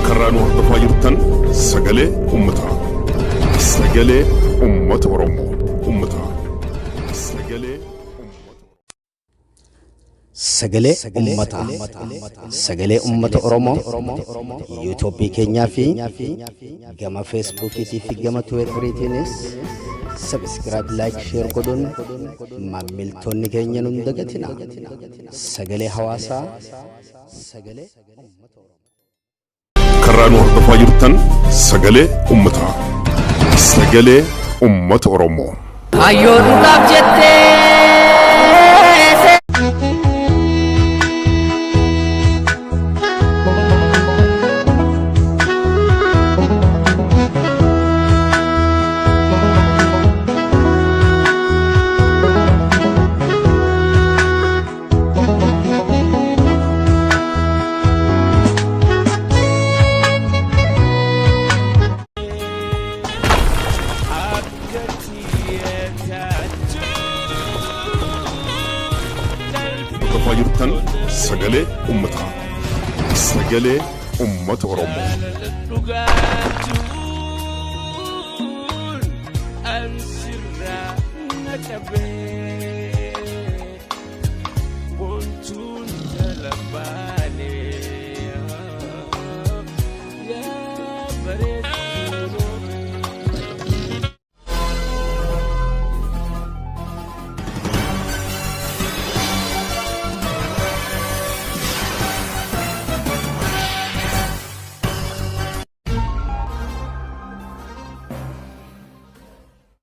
Karraa nu hordofaa jirtan sagalee uummataa. Sagalee uummata Oromoo. Uummataa. Sagalee uummata. Sagalee Uummataa. Sagalee Uummata Oromoo yuutuubii keenyaa fi gama feesbuukiitii fi gama tiweetiriitiinis sabiskiraayib, laayik, sheer godhuun maamiltoonni keenya nun dagatina. Sagalee hawaasaa. Sagalee Uummata Oromoo. Karraa nu hordofaa jirtan sagalee uummataa. Sagalee uummata Oromoo. Hayyoo dhugaaf jettee. Hordofaa jirtan sagalee uummataa. Sagalee uummata Oromoo. Dhugaachuun an sirraa na cabee.